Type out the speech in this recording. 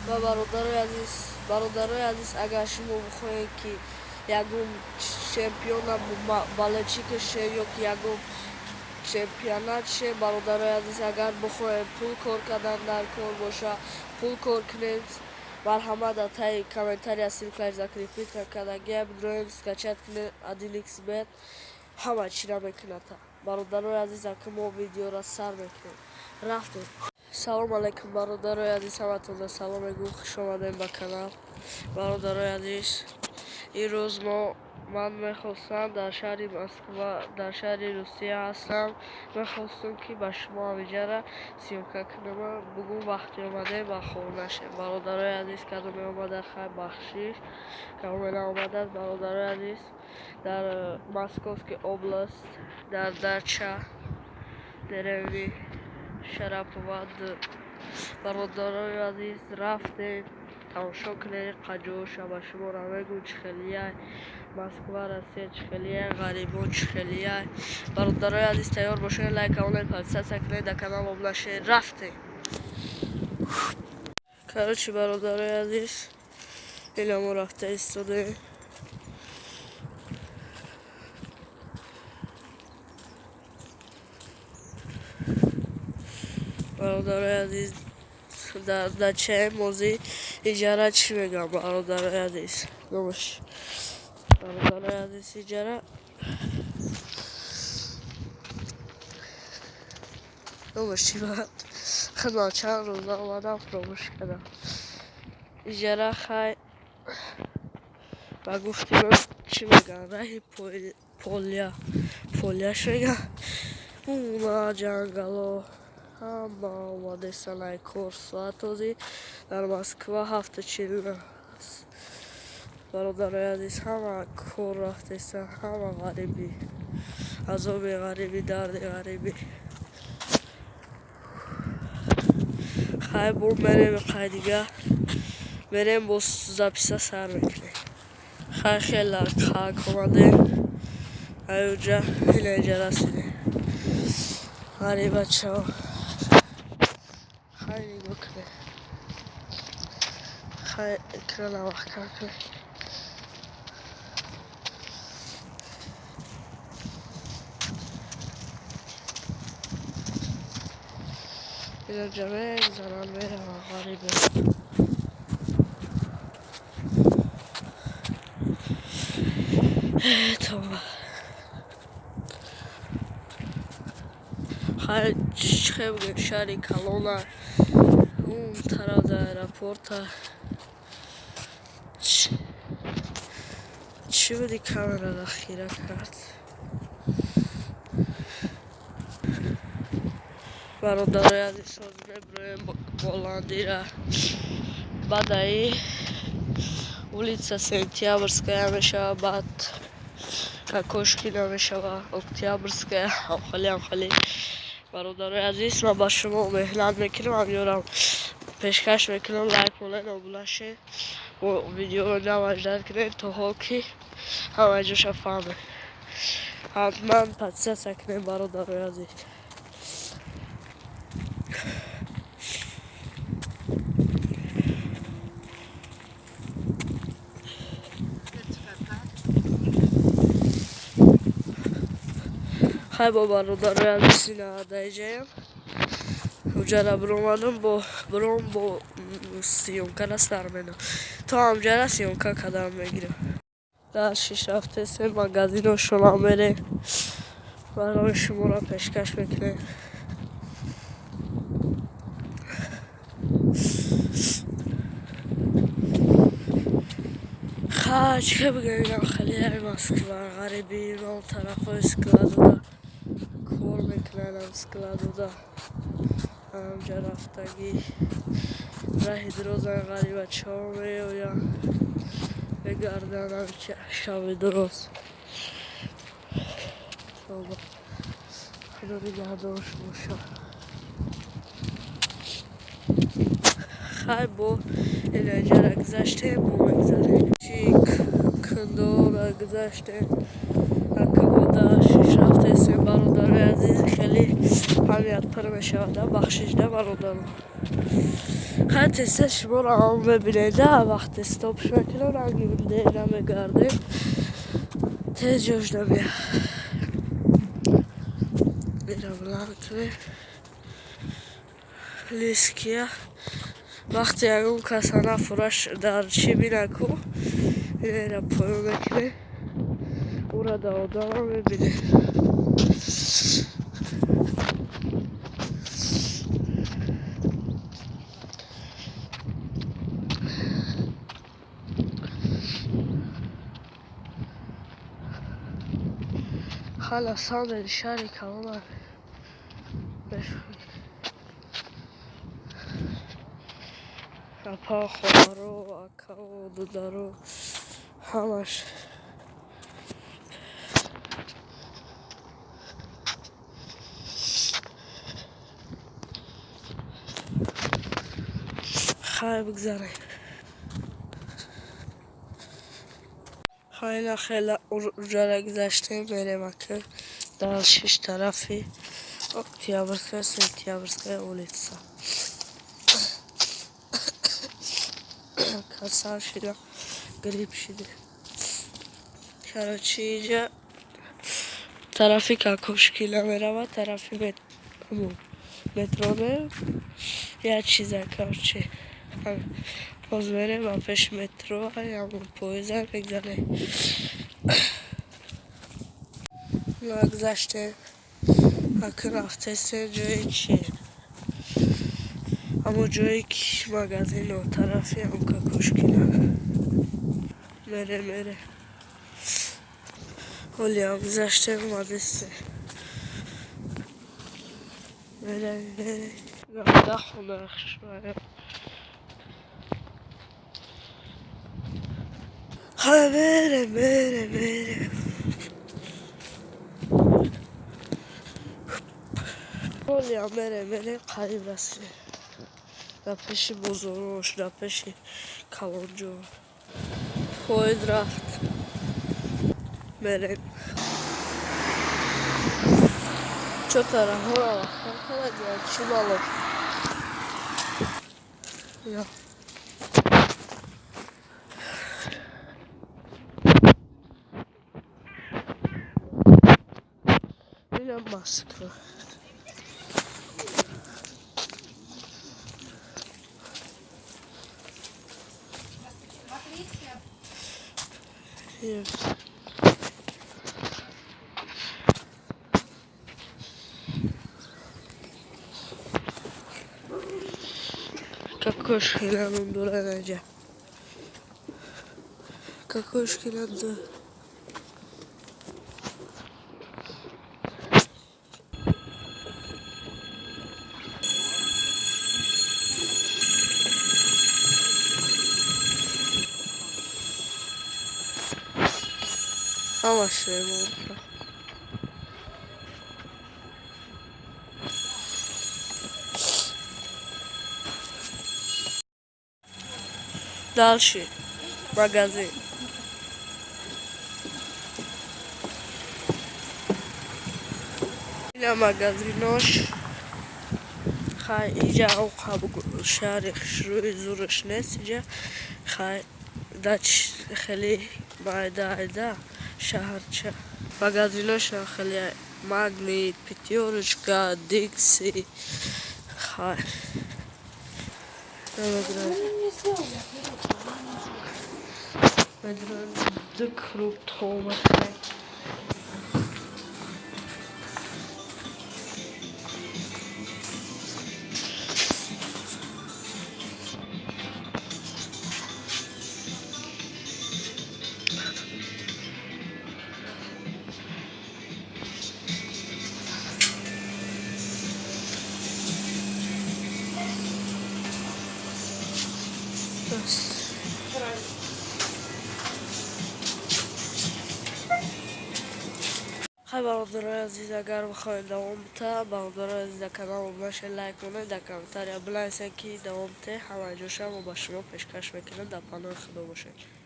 Ва бародарои азиз, агар шумо бихоҳед, ки ягон чемпиона болельщик ше ё ки ягон чемпионат ше, бародарои азиз, агар бихоҳед пул кор кардан дар кор боша, пул кор кунед, марҳамат, дар таи комментария ссылка ш закрепить кардагия, бидроем, скачать кунед. 1xBet ҳама чира мекунад. Бародарои азиз, ака, мо видеоро сар мекунем, рафтем. Салом алайкум, бародарои азиз, ҳаматонда салом мегӯм, хуш омадем ба канал. Бародарои азиз, имрӯз мо ман мехостам, дар шаҳри Москва, дар шаҳри Русия ҳастам. Мехостум, ки ба шумо ҳамиҷара съёмка кунам, бугум, вақте омадем, ба хонашем. Бародарои азиз, кадоме омада, хай, бахшиш, кадоме наомадааст. Бародарои азиз, дар Московский область, дар дача деревни Шарапова. Бародарои азиз, рафтем, тамошо кунед қаҷоша. Ба шуморо мегӯм, чӣ хелияй Москва, Россия, чӣ хелияй ғарибон, чӣ хелияй. Бародарои азиз, тайёр бошед, лайк кунед, подписаться кунед, дар канал обуна шед. Рафтем. Короче, бародарои азиз, ина мо рафта истодаем. Бародарои азиз, дар дачаи мози иҷара чӣ мегӯям, бародарои азиз, номаш, бародарои азиз, иҷара номаш чӣ бад? Худман чанд рӯз наомадам, фуромӯш кардам. Иҷара, хай, ба гуфти ман, чӣ мегӯям, раҳи поля поляш мегӯям. Уна ҷангало ҳама омадестан ай кор. Соат ҳозир дар Москва 7:40. Бародарои азиз, ҳама кор рафтестан, ҳама ғарибӣ, азоби ғарибӣ, дарди ғарибӣ. Хай, бо мерем, қай дига мерем, боз запись а сар мекунем. Хай, хела қак омадем, аюҷа ина иҷа расидем. Ғарибачао, хай, нигоҳ кунед, хай, экрана маҳкам кунед. Инаҷа мегзаранд, мераванд ғарибе. Тоба, хай, чӣ бигӯем, шаҳри калона, он тараф дар аэропорта. Чӣ буди, камераро хира кард. Бародарои азиз, ҳозир мебироем боландира, баъдаи улица Сентябрьская мешава, баъд Кокошкина мешава, Октябрьская, ҳамхеле, ҳамхеле. Бародарои азиз, ман ба шумо меҳнат мекунам, ҳамёрам пешкаш мекунам. Лайк монед, обуна шед, видеоро намаждат кунед, то ҳол ки ҳама ҷоша фаҳмед. Ҳатман подписаться кунед, бародарои азиз. Хай, бо бародарои азиз, ина даиҷаям ҳуҷара биромадам, бо биром, бо съёмка ра сар менам, то ҳамҷара съёмка кардам мегирам. Дар шиш рафтесем, магазиношонам мерем, барои шуморо пешкаш мекунем. Хай, чӣ бигӯем, инам хеле Москва, ғарибӣ. Он тарафҳои складуда кор мекунанд, складуда ҳамҷа рафтагӣ, раҳи дурозан, ғарибачаҳо меоянд, мегарданд шаби дуроз. Тавба, Худо нигаҳдорш бошад. Хай, бо инаҷара гузаштем, бо мегзарем, чи кундора гузаштем, акабода шиш рафтесем. Бародарои азиз, хеле память пур мешавад, бахшишда, бародаро. Хай тезтез шуморо ҳам мебинед, вақте стопш мекунам, ранги дер намегардем. Тез ҷош намеяд. Ира баланд кунем. Лиския. Вақте ягон каса нафураш дар чӣ бинаку, ира поён мекунем. Ура да одама мебинем. Hala самери шаҳри калона апа, хоҳаро, акао, дударо ҳамаш. Хай бигзарем. Хайна хела уҷара гузаштем, мерем ака дар шиш тарафи Октябрьская, Сентябрьская улица. Касал шида, грипп шида. Короче, иҷа тарафи Какошкина меравад, тарафи метро як чиза, короче. Боз мерем ба пеши метро, ҳамон поезда мегзарем. Нагзаштем. Ака рафтесем ҷое чи? Ҳамон ҷое ки магазино тарафи ҳам Какошкина. Мерем, мерем. Ҳолиам гузаштем, омадестем. Мерем, мерем. Ганда хона хушроям. Хай мерем, мерем, мерем. Ҳолиам мерем, мерем, қариб расидем. Дар пеши бозорош, дар пеши калонҷо. Поезд рафт. Мерем. Чо тарафҳоро вақтан кардагиям, чӣ бало? Я. Инам Москва. Какошкина ном дорад инҷа. Какошкина д. Ҳамаш ремонт. Дальше магазин. Ина магазинош. Хай иҷа шаҳри хушрӯи зураш нест иҷа. Хай дач хеле майда айда шаҳарча. Магазинош хеле Магнит, Пятёрочка, Дикси. Хай. Намедонам. Ду круг томахе. Хай бародарои азиз, агар бихоҳед давом бита, бародарои азиз, дар канал обуна шавед, лайк монед, дар комментария бинависед, ки давом бите, ҳама ҷоша мо ба шумо пешкаш мекунем. Дар паноҳи Худо бошед.